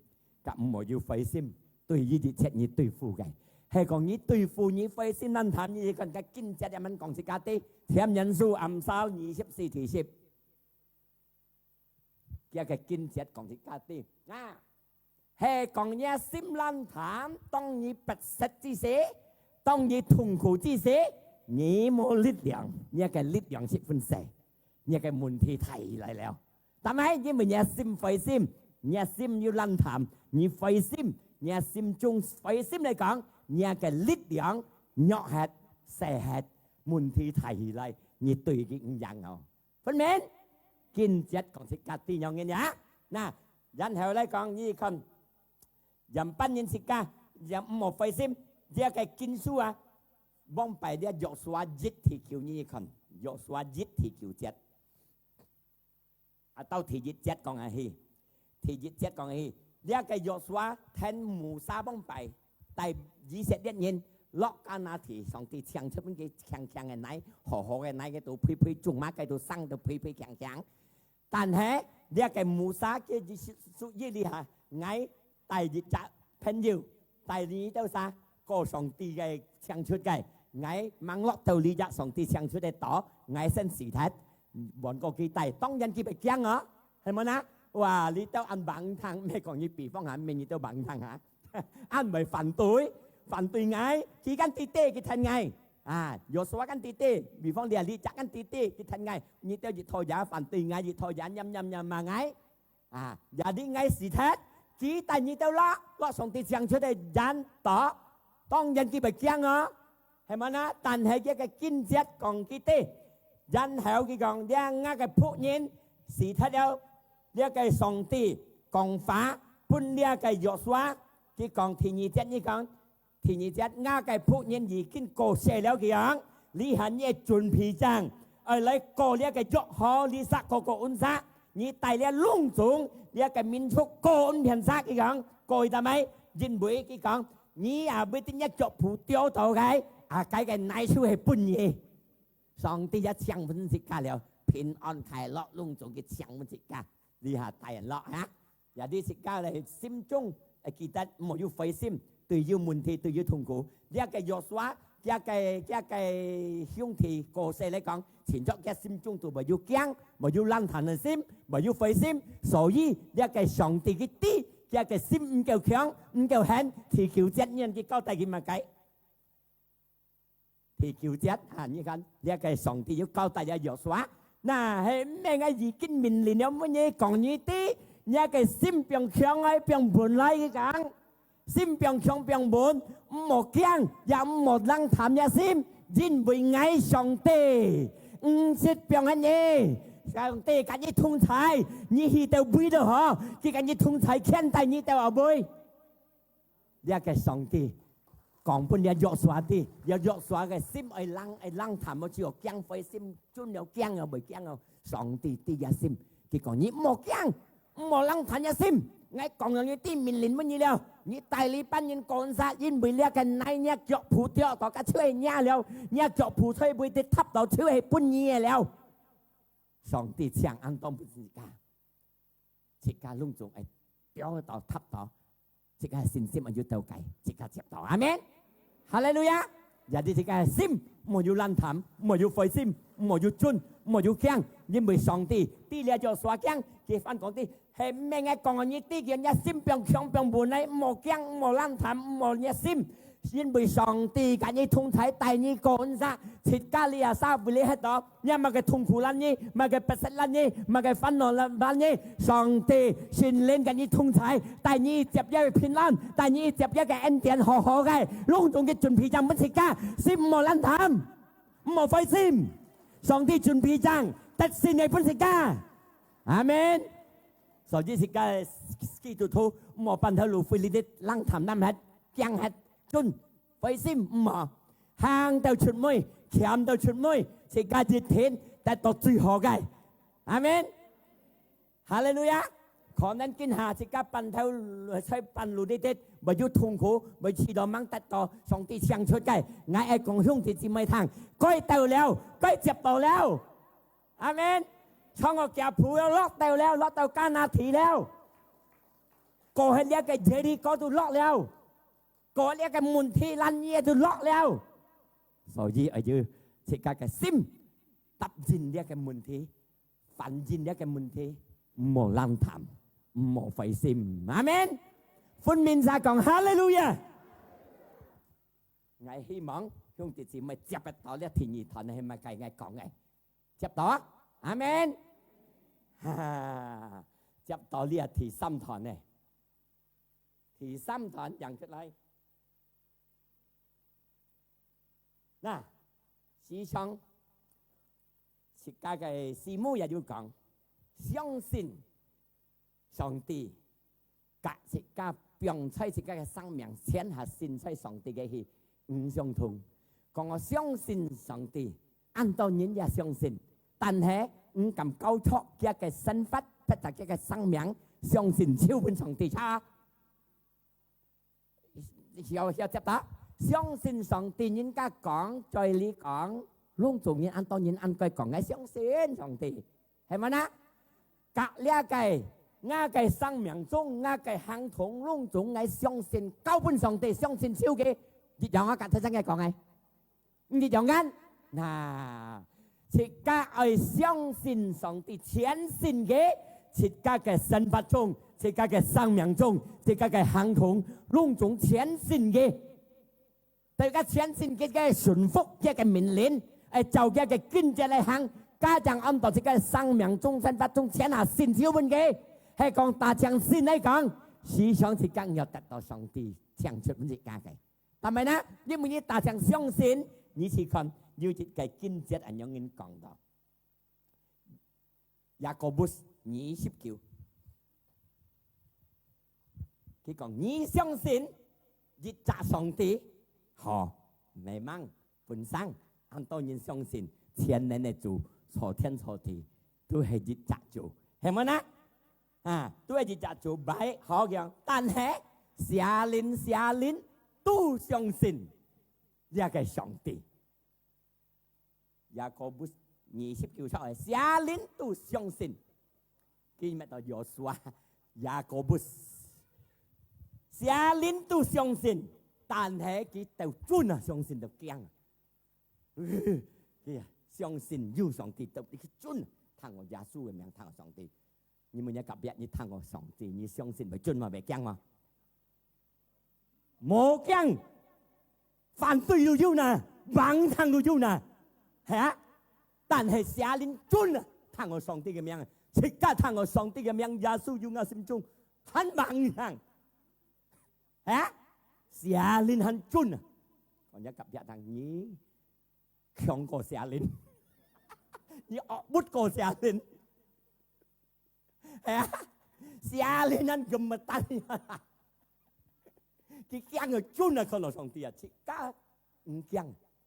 甲毋好有灰心，對於一切你對付个。係講你對付你灰心冷淡，你看个經節也蠻講自家對，箴言書暗少二十四第十。佢个經節講自家知，啊，係講你个心爛淡，當你迫切之時，當你痛苦之時，你無力量，你个力量十分細，你个問題大起來了。但係因為你个心灰心，你个心又爛淡，你灰心，你个心中灰心來講，你个力量弱忒、細忒，問題大起來，你對佢毋贏哦。 分明，經節講自家知仰般呀。那，然後來講，你看，仰般形自家，也毋好灰心，這个經書啊，往擺這約書亞一第九，你看，約書亞一第九節，啊，到第一節講下去，第一節講下去，這个約書亞聽摩西往擺， 帶以色列人落迦南地，上帝請出分佢強強个奶，好好个奶，佢都肥肥，種麼个都生到肥肥強強。但係這个摩西佢屬於這下，𠊎帶一隻朋友，帶你兜儕，過上帝个請出个，𠊎吂落到這隻上帝請出个島，𠊎先死忒，換過佢帶，當然佢會驚哦，係無啊？哇，你兜恁橫聽，毋係講你比方下，毋係你兜橫聽下。 恁會反對，反對𠊎，佢敢知得佢聽𠊎。啊，約書亞敢知得，比方這這隻敢知得佢聽𠊎，你兜一討也反對𠊎，一討也念念念罵𠊎。啊，也知𠊎死忒，佢帶你兜落，落上帝請出个遠島，當然佢會驚哦。 係無啊？但係佢个經節講佢知，然後佢講，這吾个僕人死忒了，這个上帝講話分這个約書亞，佢講第二節，佢講，第二節，吾个僕人已經過世了，佢講，這下你愛準備正，愛來過這个約旦河，這儕過過恩儕，你帶這攏總這个民族過恩片儕，佢講，過一搭咪，因為佢講， 你也毋一定一腳步跌倒个，啊，該个泥就係分你。上帝也請分自家了，平安快樂，攏總佢請分自家，這下帶人落哈。也你自家咧，心中會記得，毋好有灰心，對有問題，對有痛苦。這个約書亞，這个，這个兄弟過世來講，親像佢心中都無有驚，無有爛淡个心，無有灰心。所以，這个上帝佢知， 佢个心毋夠強，毋夠狠，第九節你看佢交代佢麼个？第九節啊，你看，這个上帝又交代了約書亞，那係毋係𠊎已經命令了，分你講你知，你个心放強愛放穩來，佢講，心放強放穩，毋好驚，也毋好冷淡个心，因為𠊎上帝毋識放忒你，上帝佮你同在，你去到位都好，佢佮你同在，牽帶你到哪位。 這个上帝講分這約書亞知，這約書亞个心愛冷，愛冷淡，無就驚灰心，準了驚了，袂驚了。上帝知這心，佢講：「你莫驚，莫冷淡這心。𠊎講了你知，命令分你了，你帶這班人趕煞，因為這个泥若腳步跌倒，該就係若了，若腳步就會跌塌倒，就係分你个了。」上帝請恁多分自家。 自家攏總愛跌倒、塌倒，自家信心愛有到該，自家接到。阿們。哈利路亞！也你自家心，莫有冷淡，莫有灰心，莫有顫，莫有驚，因為上帝知這約書亞驚，佢反講知，係毋係𠊎講你知，佢若心放強放穩來，莫驚，莫冷淡，莫熱心，因為上帝佮你同在，帶你過恩儕，自家這儕會理忒到。 若麼个痛苦攔你，麼个迫切攔你，麼个煩惱攔，攔你，上帝聖靈佮你同在，帶你接這个平安，帶你接這个恩典，好好个，攏總佢準備正分自家，心莫冷淡，莫灰心，上帝準備正得勝个分自家。阿們。所以自家基督徒，莫半頭路飛哩哩，冷淡冷忒，驚忒，顫，灰心，毋好。 行到出尾，徛到出尾，自家一定得到最好个。阿們。哈利路亞！可能今下自家半頭，在半路裡底，會有痛苦，會試著吂得到上帝請出个。𠊎愛講兄弟姊妹聽，該到了，該接到了。阿們。從該腳步了，落到了，落到迦南地了。過忒這个耶利哥都落了。 過這个問題，攔你就落了。所以愛有自家个心，答應這个問題，反應這个問題，毋好冷淡，毋好灰心。阿門。分面儕講哈利路亞。𠊎希望兄弟姊妹接得到這第二段係麼个𠊎講个，接到啊？阿門。哈哈，接到這第三段呢？第三段，揚出來。那，時常自家个師母也有講，相信上帝，甲自家放在自家个生命，全下信在上帝个係毋相同。講我相信上帝，恁多人也相信，但係毋敢交託佢个生活，或者佢个生命，相信就分上帝差。 曉曉接答，相信上帝，人家講，嘴裡講，攏總人恁多人恁該講，𠊎相信上帝，係無呢？甲這个，𠊎个生命中，𠊎个行動，攏總𠊎相信，交分上帝，相信就佢，一樣啊，甲頭先个講个。 毋一樣个。啊，自家愛相信上帝，全信佢，自家个生活中，自家个生命中，自家个行動，攏總全信佢。大家全信佢个順服，佢个命令，愛照佢个經節來行，家長安到自家个生命中、生活中，全下信就分佢。係講大家信來講，時常自家要得到上帝請出分自家个。 但係呢，因為你大聲相信，你試看，有一个經節恁樣人講到，雅各伯二十九，佢講：「你相信一隻上帝，好，memang本身，恁多人相信全能个主，造天造地，都係一隻主，係無呢？啊，都係一隻主，baik，好樣。但係邪靈，邪靈都相信 這个上帝。」雅各伯二十九章，邪靈都相信。佢乜到約書亞，雅各伯，邪靈都相信，但係佢兜顫啊，相信到驚啊。佢啊，相信有上帝，到佢顫啊，聽我耶穌个名，聽我上帝。你問你隔壁，你聽我上帝，你相信會顫無？會驚無？ 無驚，反對都有呢，橫聽都有呢，係啊？但係邪靈顫啊，聽我上帝个名，自家聽我上帝个名，耶穌有𠊎心中，還橫聽，係啊？邪靈還顫啊！講你隔壁聽，你強過邪靈，你惡活過邪靈。 係啊，邪靈恁gemetar，佢驚个顫啊，看到上帝啊，自家毋驚，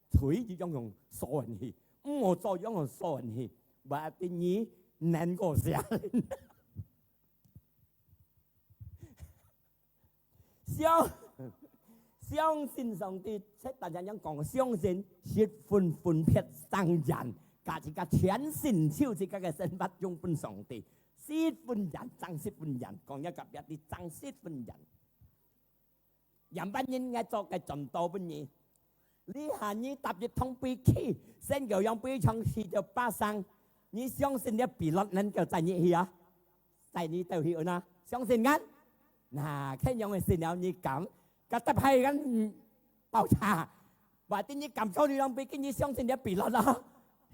嘴就樣樣鎖人去，毋好做樣樣鎖人去，berarti你能夠邪靈。 相，相信上帝，這大家人講，相信十分分別生人，甲自家全心就自家个生活用分上帝，十分人，爭十分人，講一个別个爭十分人。樣般人愛做个轉到分你， 這下你搭一趟飛機，先叫樣飛上去到巴生，你相信這pilot能夠載你去啊？載你到去哪？相信kan？那，看樣个信了你敢？該搭派kan，嗯，爆炸。Berarti你敢坐這趟飛機，你相信這pilot咯？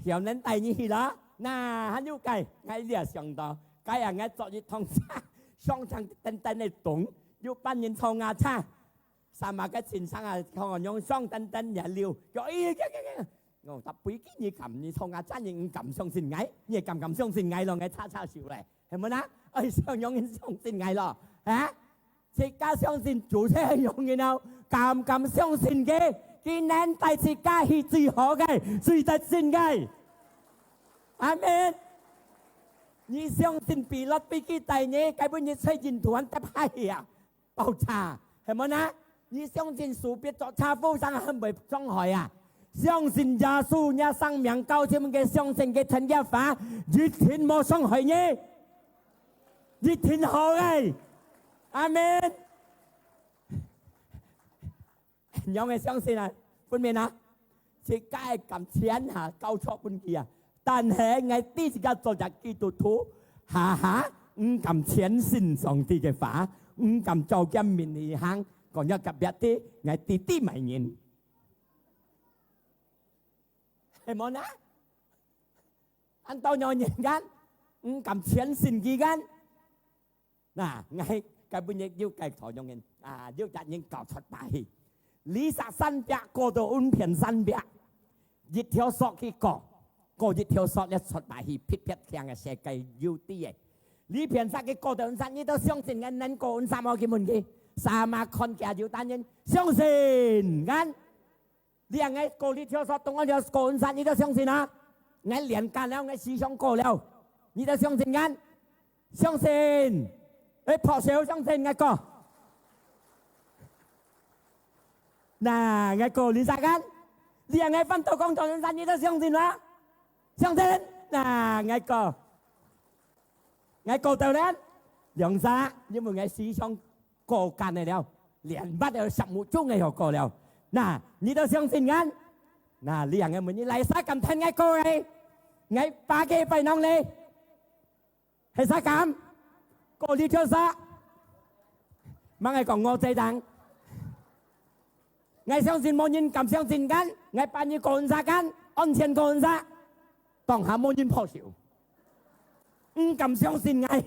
曉能帶你去啦？那，還有該，𠊎這想到，該啊，𠊎坐一趟車，上場等等个東，有班人坐𠊎車。 Sama个先生啊，看𠊎樣相等等也溜，叫：「哎，行，行，行。」𠊎搭飛機你敢，你坐𠊎車你毋敢相信𠊎，你敢敢相信𠊎咯？𠊎叉叉手咧，係無啊？哎，相信人相信𠊎咯，啊？自家相信主係樣人哦，敢敢相信佢，佢能帶自家去最好个、最得勝个。阿門。你相信pilot飛機帶你，該本你出印度還得派啊？ 爆炸，係無啊？你相信手別做車夫，生還會傷害啊？相信耶穌，若生命交出門个，相信佢聽佢話，一定無傷害你，一定好个。阿門。仰般相信啊？分明啊，自家个感情啊，交託分佢啊。但係𠊎知自家做隻基督徒，哈哈，毋敢全信上帝个話，毋敢照佢命令行，講了隔壁个，𠊎弟弟麼人，係無呢？恁多樣人間，毋敢全信佢間。 那，𠊎該本日有个同樣人，啊，有隻人搞出把戲。二十三百過到五片三百，一條索去過，過一條索咧出把戲，撇撇聽个世界有知个。二片三去過到五三，你都相信𠊎能過五三無？佢問佢，sama看佢有單人，相信𠊎。 你恁樣過這條索，東安條過五三，你都相信啊？𠊎練慣了，𠊎時常過了，你都相信𠊎？相信？誒，拍手相信𠊎過。那，𠊎過五三間，你恁樣翻到廣場五三，你都相信嗎？相信？那，𠊎過，𠊎過到了，兩三，因為𠊎時常 過慣个了，連八个十目鐘个又過了。那，你都相信𠊎？那，你恁樣問你來啥敢聽𠊎過个？𠊎八个拜堂咧，係啥敢？過這條索？吂愛講我這檔。𠊎相信無人敢相信𠊎，𠊎八日過五三間，安全過五三，當下無人拍手。毋敢相信𠊎，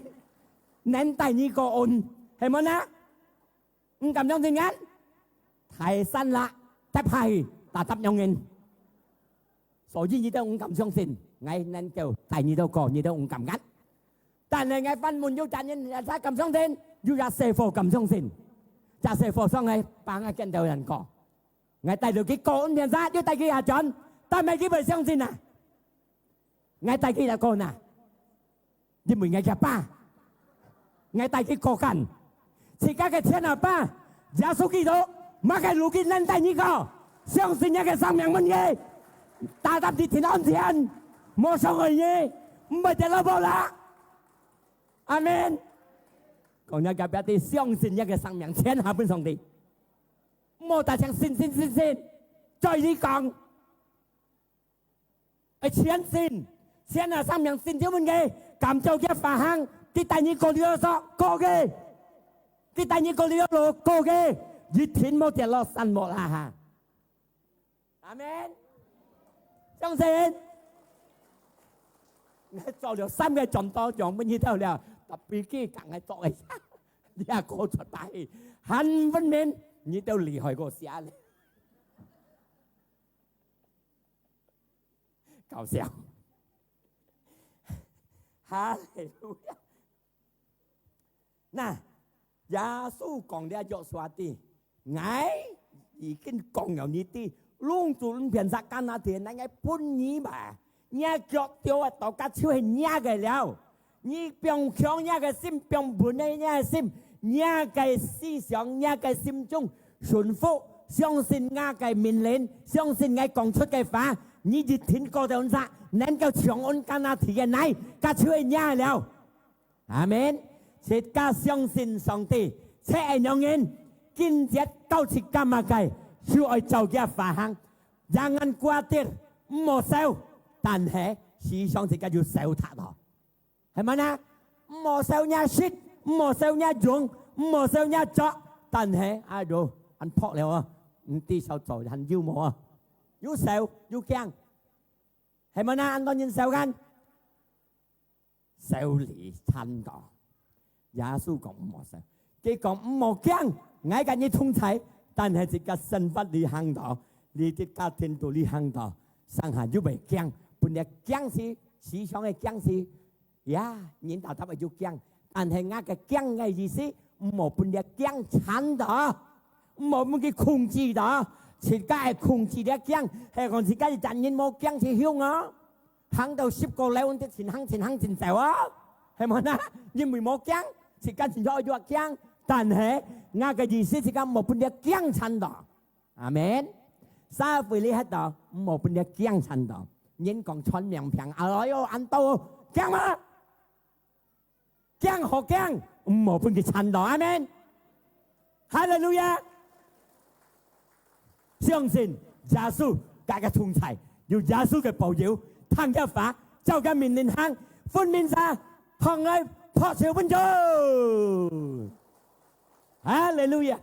能帶你過安，係無呢？ 毋敢相信𠊎，大山啦，跌下去，打搭樣人。所以你都毋敢相信，𠊎能夠帶你兜過，你都毋敢𠊎。但係𠊎翻問有隻人，也敢相信，有隻細伙敢相信。隻細伙上來，幫𠊎見到人過。𠊎帶到佢過五片三，又帶佢下轉，但係佢毋相信啊。 𠊎帶佢來過哪？因為𠊎个爸，𠊎帶佢過間。自家个天阿爸，耶穌基督，麼个路徑能帶你過？相信若个生命問佢，打搭你挺安全，無傷害你，毋會跌落無啦。阿門。講若隔壁知，相信若个生命，全下分上帝。莫大聲信信信信，再你講。 愛全信，全下生命信就問佢，敢照佢話行，佢帶你過這條索，過佢；佢帶你過這條路，過佢，一定無跌落山無啦哈。阿門。相信。𠊎做了三個鐘頭，用問你兜了，tapi佢講𠊎做个，你也過出來，還分明，你都厲害過寫咧。 搞笑。哈利路亞！那，耶穌講這約書亞知，𠊎已經講了你知，攏總變成迦南地，𠊎分你嘛，若腳著个，到甲就係若个了。 你放強若个心，放穩个若个心，若个思想，若个心中順服，相信𠊎个命令，相信𠊎講出个話，你一定過到哪，能夠長安迦南地个泥，甲就係若个了。阿門。自家相信上帝，切愛仰人，今節教自家麼个，就愛照佢話行。Jangan khawatir，毋好愁，但係時常自家就愁忒咯。 係無呢？毋好愁若食，毋好愁若用，毋好愁若著，但係，哎喲，恁薄了啊，毋知愁做還有無啊？又愁又驚，係無呢？恁多人愁緊，愁慮慘到。耶穌講毋好愁，佢講毋好驚，𠊎甲你同在，但係自家生活裡行到，你自家天道裡行到，上下又會驚，本來驚死，時常个驚死， 呀，人大大个有驚，但係𠊎个驚个意思，毋好分這驚纏到，毋好分佢控制到，自家愛控制這驚，係講自家一隻人無驚就凶哦，行到十個樓，你就盡行盡行盡走哦，係無呢？因為無驚，自家盡有有驚，但係𠊎个意思，自家毋好分這驚纏到。阿門。社會裡歇到，毋好分這驚纏到。人講傳染病，哎喲，恁多，驚嗎？ 驚好驚，毋好分佢纏到，阿門。哈利路亞！相信耶穌，甲佢同在，有耶穌个保佑，聽佢話，照佢命令行，分明啥，同佢拍手分主。哈利路亞！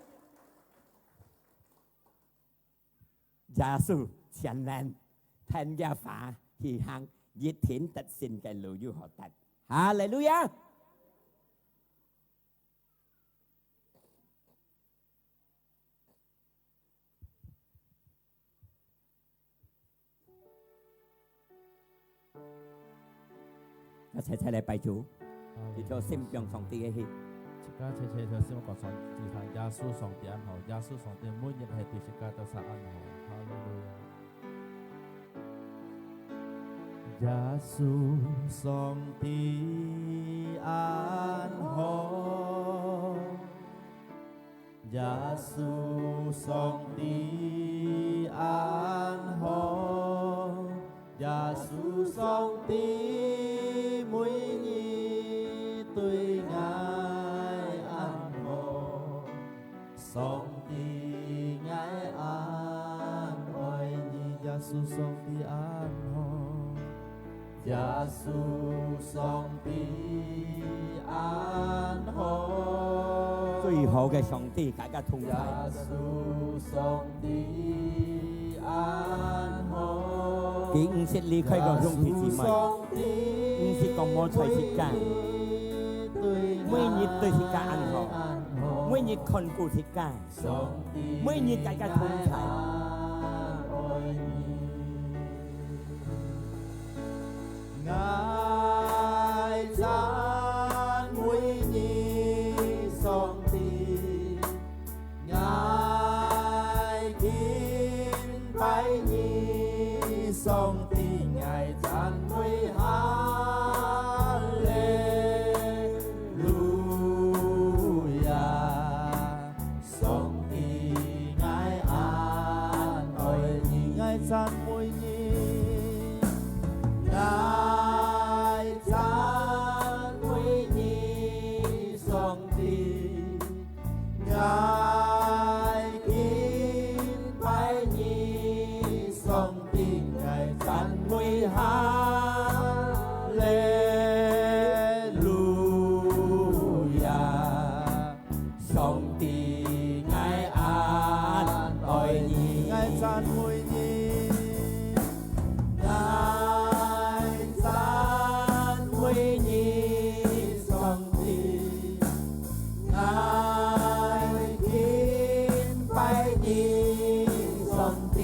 耶穌全能，聽厥話去行，一定得勝个路有好得。哈利路亞！ 大家齊齊來拜主，你就心向上帝个去。自家齊齊就心講上帝，耶穌上帝恁好，耶穌上帝每日係對自家都係恁好。哈利路亞。耶穌上帝恁好。 耶穌上帝恁好，耶穌上帝每日對𠊎恁好，上帝𠊎恁愛你，耶穌上帝恁好。 耶穌上帝恁好。最好个上帝，大家同在。耶穌上帝恁好。佢毋識離開个兄弟姊妹，耶穌上帝毋識講無在自家，每日對自家恁好，每日看顧自家。 每日大家同在。𠊎讚美你，上帝，𠊎敬拜你，上帝，𠊎讚美，哈利路亞。 上帝，𠊎恁愛你，𠊎讚美你，𠊎讚美你，上帝，𠊎敬拜你，上帝，𠊎讚美，哈利路亞。 上帝，𠊎恁愛你，𠊎讚美你，𠊎讚美你，上帝，𠊎敬拜你，上帝